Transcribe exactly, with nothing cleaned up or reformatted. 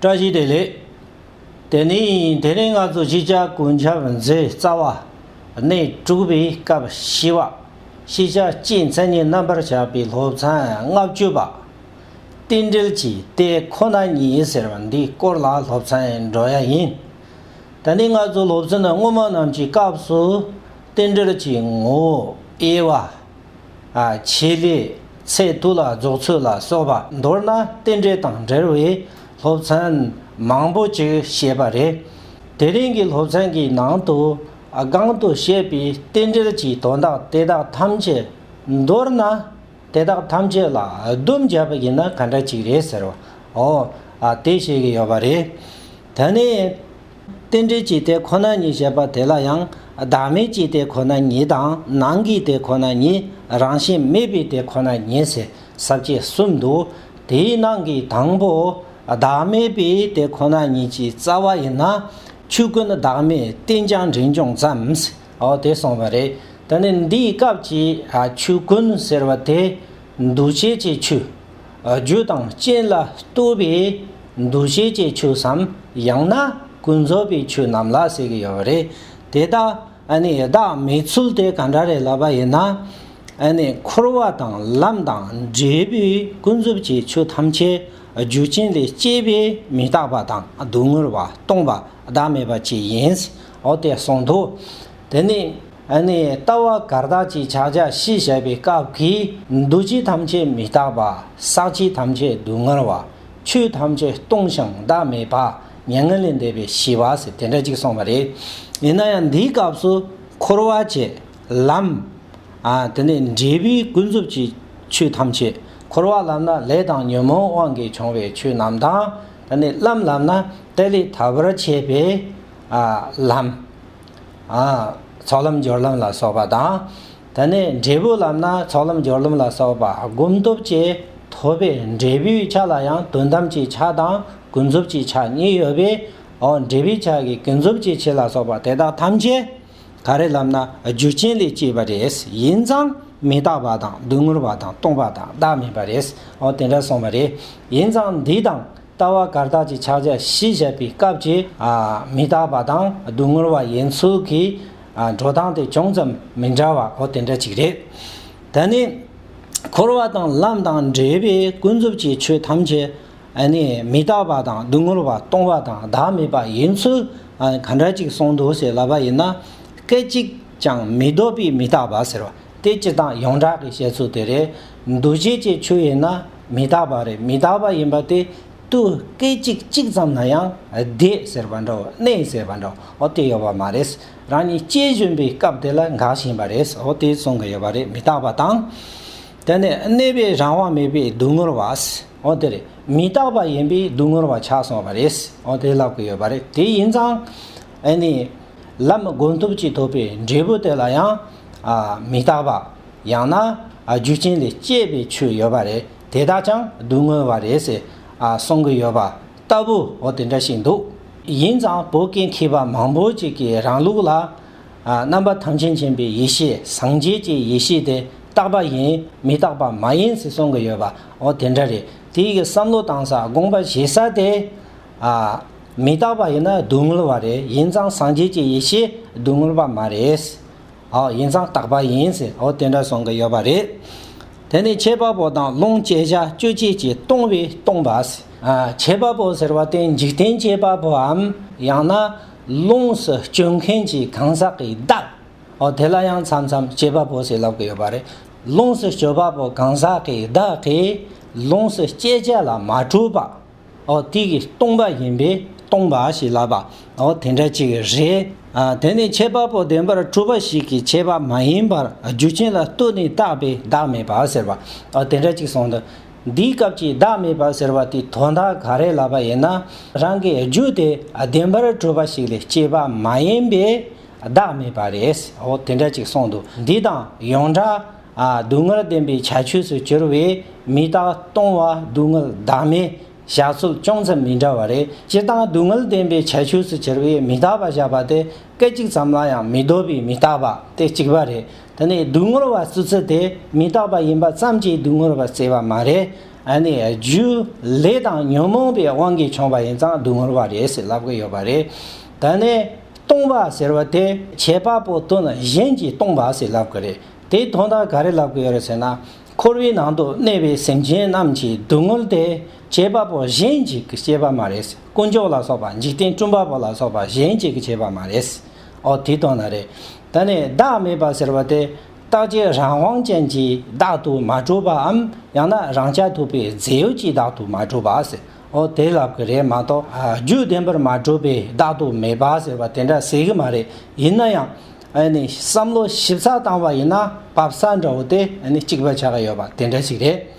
བཀྲ་ཤིས་བདེ་ལེགས། དེ་ནི་དེ་རིང་ང་ཚོ་ཤེས་བྱ་ཀུན་ཁྱབ་མཛོད་རྩ་བ་གནས་དྲུག་པའི་སྐབས་བཞི་པ། ཤེས་བྱ་སྤྱིའི་མཚན་ཉིད་རྣམ་པར་དཔྱད་པའི་སློབ་ཚན་ལྔ་བཅུ་པ། རྟེན་འབྲེལ་གྱི་དེ་ཁོ་ན་ཉིད་ཟེར་བ་འདིའི་སྐོར་ལ་སློབ་ཚན་འགྲོ་ཡ་ཡིན། དེ་ནི་ང་ཚོ་སློབ་ཚན་སྔོན་མ་རྣམས་ཀྱི་སྐབས་སུ་རྟེན་འབྲེལ་གྱི་ངོ་བོ་དབྱེ་བ། ཨ། ཆེད་ལས། ཚད་མཐོ་ལ་རྫོགས་ཚོད་ལ་སོགས་པ། མདོར་ན་རྟེན་འབྲེལ་དང་འབྲེལ་བའི་སློབ་ཚན་མང་པོ་ཅིག་བཤད་པ་རེད། དེ་རིང་གི་སློབ་ཚན་གྱི་ནང་དུ་ཨ་གོང་དུ་བཤད་པའི་རྟེན་འབྲེལ་གྱི་དོན་དག་དེ་དག་ཐམས་ཅད། མདོར་ན་དེ་དག་ཐམས་ཅད་ལ་སྡོམ་བརྒྱབ་པ་ཡིན་ན་ག་འདྲ་ཅིག་རེད་ཟེར་བ། ཨོ། ཨ། དེ་བཤད་ཀྱི་ཡོད་པ་རེད། དེ་ནས། རྟེན་འབྲེལ་གྱི་དེ་ཁོ་ན་ཉིད་ཞེས་པ་དེ་ལ་ཡང་བདག་མེད་ཀྱི་དེ་ཁོ་ན་ཉིད་དང་ནང་གི་དེ་ཁོ་ན་ཉིད། རང་བཞིན་མེད་པའི་དེ་ཁོ་ན་ཉིད་ཟེར་ས་བཅད་གསུམ་འདུག་དེའི་ནང་གི་དང་པོ་བདག་མེད་པའི་དེ་ཁོ་ན་ཉིད་ཀྱི་རྩ་བ་ཡིན་ན། ཆོས་ཀུན་བདག་མེད་རྟེན་ཀྱང་འབྲེལ་འབྱུང་ཙམ། ཨོ། དེ་གསུངས་པ་རེད། དེ་ནི་འདིའི་སྐབས་ཀྱི་ཨ་ཆོས་ཀུན་ཟེར་བ་དེ་འདུ་བྱེད་ཀྱི་ཆོས། རྒྱུ་དང་རྐྱེན་ལ་ལྟོས་པའི་འདུ་བྱེད་ཀྱི་ཆོས་སམ། ཡང་ན་ཀུན་རྫོབ་པའི་ཆོས་རྣམས་ལ་ཟེར་གྱི་ཡོད་པ་རེད། དེ་དག་ཨ་ནི་བདག་མེད་ཚུལ་དེ་ག་འདྲ་རེད་ལབ་པ་ཡིན་ན། ཨ་ནི་འཁོར་བ་དང་ལམ་དང་འབྲས་བུའི་ཀུན་རྫོབ་ཀྱི་ཆོས་ཐམས་ཅད་རྒྱུ་རྐྱེན་ལས་སྐྱེས་པའི་མི་རྟག་པ་དང་སྡུག་བསྔལ་བ་སྟོང་པ་བདག་མེད་པ་ཅིག་ཡིན། ཨོ། དེ་གསུངས་འདུག་དེ་ནི། ཨ་ནི་ལྟ་བ་གར་སྟེགས་ཀྱི་ཕྱག་རྒྱ་བཞི་བཤད་པའི་སྐབས་ཀྱི་འདུ་བྱེད་ཐམས་ཅད་མི་རྟག་པ། བསགས་བྱེད་ཐམས་ཅད་སྡུག་བསྔལ་བ། ཆོས་ཐམས་ཅད་སྟོང་ཞིང་བདག་མེད་པ། མྱ་ངན་ལས་འདས་པའི་ཞི་བ་ཟེར་དེ་འདྲ་ཅིག་གསུངས་པ་རེད། ཡིན་ན་ཡང་འདིའི་སྐབས་སུ་འཁོར་བ་བཅས་ལམ། ཨ། དེ་ནས་འབྲས་བུའི་ཀུན་རྫོབ་ཀྱི་ཆོས་ཐམས་ཅད། འཁོར་བ་ལབ་ན་ལས་དང་ཉོན་མོངས་དབང་གིས་བྱུང་བའི་ཆོས་རྣམས་དང་། དེ་ནས་ལམ་ལབ་ན་དེ་ལས་ཐར་བར་བྱེད་པའི་ཨ་ལམ། ཨ། ཚོགས་ལམ་སྦྱོར་ལམ་ལ་སོགས་པ་དང་། དེ་ནས་འབྲས་བུ་ལབ་ན་ཚོགས་ལམ་སྦྱོར་ལམ་ལ་སོགས་པ་སྒོམ་སྟོབས་ཀྱིས་ཐོབ་པའི་འབྲས་བུའི་ཆ་ལ་ཡང་དོན་དམ་གྱི་ཆ་དང་ཀུན་རྫོབ་ཀྱི་ཆ་གཉིས་ཡོད་པས། འོ། འབྲས་བུའི་ཆ་གི་ཀུན་རྫོབ་ཀྱི་ཆོས་ལ་སོགས་པ་དེ་དག་ཐམས་ཅད་ག་རེ་ལབ་ན་རྒྱུ་རྐྱེན་ལས་སྐྱེས་པ་རེད། ཡིན་ཙང་མི་རྟག་པ་དང་སྡུག་བསྔལ་བ་དང་སྟོང་པ་དང་བདག་མེད་པ་རེད། འོ། དེ་འདྲ་གསུངས་པ་རེད། ཡིན་ཙང་འདི་དང་། ལྟ་བ་གར་སྟེགས་ཀྱི་ཕྱག་རྒྱ་བཞི་བཤད་པའི་སྐབས་ཀྱི་ཨ་མི་རྟག་པ་དང་སྡུག་བསྔལ་བ་ཡིན་ཚུལ་གྱི་ཨ་འགྲོ་སྟངས་དེ་ཅུང་ཙམ་མི་འདྲ་བ། འོ། དེ་འདྲ་ཅིག་རེད། ད་ནི་འཁོར་བ་དང་ལམ་དང་འབྲས་བུའི་ཀུན་རྫོབ་ཀྱི་ཆོས་ཐམས་ཅད་ཨ་ནི་མི་རྟག་པ་དང་སྡུག་བསྔལ་བ་སྟོང་པ་དང་བདག་མེད་པ་ཡིན་ཚུལ་ཨ་ག་འདྲ་ཅིག་གསུངས་འདུག་ཟེར་ལབ་པ་ཡིན་ན། སྐད་ཅིག་ཀྱང་མི་ལྡོག་པའི་མི་རྟག་པ་ཟེར་བ། དེ་སྤྱིར་བཏང་ཡོངས་གྲགས་ཀྱི་བཤད་ཚུལ་དེ་རེད། འདུ་བྱེད་ཀྱི་ཆོས་ཡིན་ན་མི་རྟག་པ་རེད། མི་རྟག་པ་ཡིན་པ་དེ་དུས་སྐད་ཅིག་གཅིག་ཙམ་ན་ཡང་འདས་ཟེར་བ་འདྲ་བོ། གནས་ཟེར་བ་འདྲ་བོ། འོ། དེ་ཡོད་པ་མ་རེད། རང་ཉིད་སྐྱེ་བཞིན་པའི་སྐབས་དེ་ལ་འགག་བཞིན་པ་རེད། འོ། དེ་གསུང་གི་ཡོད་པ་རེད། མི་རྟག་པ་དང་། དེ་ནས་གནས་པའི་རང་དབང་མེད་པའི་སྡུག་བསྔལ་བ། འོ། དེ་རེད། མི་རྟག་པ་ཡིན་པས་སྡུག་བསྔལ་བ་ཆགས་སོང་བ་རེད། འོ། དེ་ལབ་ཀྱི་ཡོད་པ་རེད། དེ་ཡིན་ཙང་ཨ་ནི་ལམ་སྒོམ་སྟོབས་ཀྱིས་ཐོབ་པའི་འབྲས་བུ་དེ་ལ་ཡང་ཨ་མི་རྟག་པ། ཡང་ན་ཨ་རྒྱུ་རྐྱེན་ལས་སྐྱེས་པའི་ཆོས་ཡོད་པ་རེད། དེ་དག་ཀྱང་སྡུག་བསྔལ་བ་རེད་ཟེར་ཨ་གསུང་གི་ཡོད་པ་ལྟ་བུ། འོ། དེ་འདྲ་ཞིག་འདུག་ཡིན་ཙང་བོད་སྐད་མཁས་པ་མང་པོ་ཅིག་གིས་རང་ལུགས་ལ། ཨ། རྣམ་པ་ཐམས་ཅད་མཁྱེན་པའི་ཡེ་ཤེས། སངས་རྒྱས་ཀྱི་ཡེ་ཤེས་དེ་རྟག་པ་ཡིན། མི་རྟག་པ་མ་ཡིན་ཟེར་གསུང་གི་ཡོད་པ། འོ། དེ་འདྲ་རེད། དེ་ཡི་བསམ་བློ་བཏང་ས། དགོངས་པ་བཞེས་ས་དེ། ཨ། མི་རྟག་པ་ཡིན་ན་སྡུག་བསྔལ་བ་རེད། ཡིན་ཙང་སངས་རྒྱས་ཀྱི་ཡེ་ཤེས་སྡུག་བསྔལ་བ་མ་རེད། ཨ། ཡིན་ཙང་རྟག་པ་ཡིན་ཟེར། འོ། དེ་འདྲ་གསུང་གི་ཡོད་པ་རེད། དེ་ནས་ཁྱད་པར་པོ་དང་ལུང་བཅད་བྱ་དཔྱོད་བྱེད་ཀྱིས་སྟོང་པས་སྟོང་པ་ཟེར། ཨ། ཁྱད་པར་པོ་ཟེར་བ་དེ་འཇིག་རྟེན་ཁྱད་པར་པོའམ། ཡང་ན། ལོངས་སུ་སྤྱོད་མཁན་གྱི་གང་ཟག་གི་བདག་འོ། དེ་ལ་ཡང་མཚམས་མཚམས་ཁྱད་པར་པོ་ཟེར་ལབ་ཀྱི་ཡོད་པ་རེད། ལོངས་སུ་སྤྱོད་པ་པོ་གང་ཟག་གི་བདག་གིས་ལོངས་སུ་སྤྱད་བྱ་ལ་མ་གྲུབ་པ། འོ། དེ་གིས་སྟོང་པ་ཡིན་པས་སྟོང་པ་ཞེས་ལབ་པ། འོ། དེ་འདྲ་ཅིག་རེད། ཨ། དེ་ནས་ཁྱད་པར་པོ་བདེན་པར་གྲུབ་པ་ཞིག་གི་ཁྱད་པར་མ་ཡིན་པར་རྒྱུ་རྐྱེན་ལ་ལྟོས་ནས་བཏགས་པའི་བདག་མེད་པ་ཟེར་བ། འོ། དེ་འདྲ་ཅིག་གསུངས་འདུག་འདིའི་སྐབས་ཀྱི་བདག་མེད་པ་ཟེར་བ་དེའི་དོན་དག་ག་རེ་ལབ་པ་ཡིན་ན། རང་གི་རྒྱུ་དེ་བདེན་པར་གྲུབ་པ་ཞིག་ལས་སྐྱེས་པ་མ་ཡིན་པས་བདག་མེད་པ་རེད། འོ། དེ་འདྲ་ཅིག་གསུངས་འདུག་འདི་དང་ཡོངས་གྲགས། ཨ། སྡུག་བསྔལ་བདེན་པའི་ཁྱད་ཆོས་སུ་གྱུར་པའི་མི་རྟག་སྟོང་པ་སྡུག་བསྔལ་བདག་མེད་བཞག་ཚུལ་ཅུང་ཙམ་མི་འདྲ་བ་རེད། སྤྱིར་བཏང་སྡུག་བསྔལ་བདེན་པའི་ཁྱད་ཆོས་སུ་གྱུར་པའི་མི་རྟག་པ་བཞག་པ་དེ་སྐད་ཅིག་ཙམ་ལ་ཡང་མི་ལྡོག་པའི་མི་རྟག་པ་དེ་གཅིག་པ་རེད། དེ་ནས་སྡུག་བསྔལ་བ་བརྩི་ཚུལ་དེ་མི་རྟག་པ་ཡིན་པ་ཙམ་གྱིས་སྡུག་བསྔལ་བ་བརྩི་བ་མ་རེད། ཨ་ནི་རྒྱུ་ལས་དང་ཉོན་མོངས་པའི་དབང་གིས་བྱུང་བ་ཡིན་ཙང་སྡུག་བསྔལ་བ་རེད་ཟེར་ལབ་ཀྱི་ཡོད་པ་རེད། ད་ནི་ལྟུང་བ་ཟེར་བ་དེ་བྱེད་པ་པོ་དོན་གཞན་གྱིས་ལྟུང་བ་ཟེར་ལབ་ཀྱི་རེད། དེའི་དོན་དག་ག་རེ་ལབ་ཀྱི་ཡོད་རེད་ཟེར་ན། འཁོར་བའི་ནང་དུ་གནས་པའི་སེམས་ཅན་རྣམས་ཀྱི་སྡུག་བསྔལ་དེ་བྱེད་པ་པོ་གཞན་གྱིས་བསྐྱེད་པ་མ་རེད། དཀོན་མཆོག་ལ་སོགས་པ་འཇིག་རྟེན་སྐྲུན་པ་པོ་ལ་སོགས་པ་གཞན་གྱིས་བསྐྱེད་པ་མ་རེད། ཨོ་དེའི་དོན་ན་རེད། ད་ནི་བདག་མེད་པ་ཟེར་བ་དེ་རྟག་གཅིག་རང་དབང་ཅན་གྱིས་བདག་ཏུ་མ་གྲུབ་པའམ་ཡང་ན་རང་རྐྱ་ཐུབ་པའི་རྫས་ཡོད་ཀྱིས་བདག་ཏུ་མ་གྲུབ་པ་ཟེར། ཨོ་དེ་ལབ་ཀྱི་རེད་མ་གཏོགས་ཨ་རྒྱུ་བདེན་པར་མ་གྲུབ་པའི་བདག་ཏུ་མེད་པ་ཟེར་བ་དེ་འདྲ་ཟེར་གྱི་མ་རེད། ཡིན་ན་ཡང་ཨ་ནི་བསམ་བློ་ཞིབ་ཚགས་བཏང་བ་ཡིན་ན་བབ་ས་འདྲ་བོ་དེ་ཨ་ནི་གཅིག་པ་ཆགས་ཀྱི་ཡོད་པ་དེ་འདྲ་ཞིག་རེད།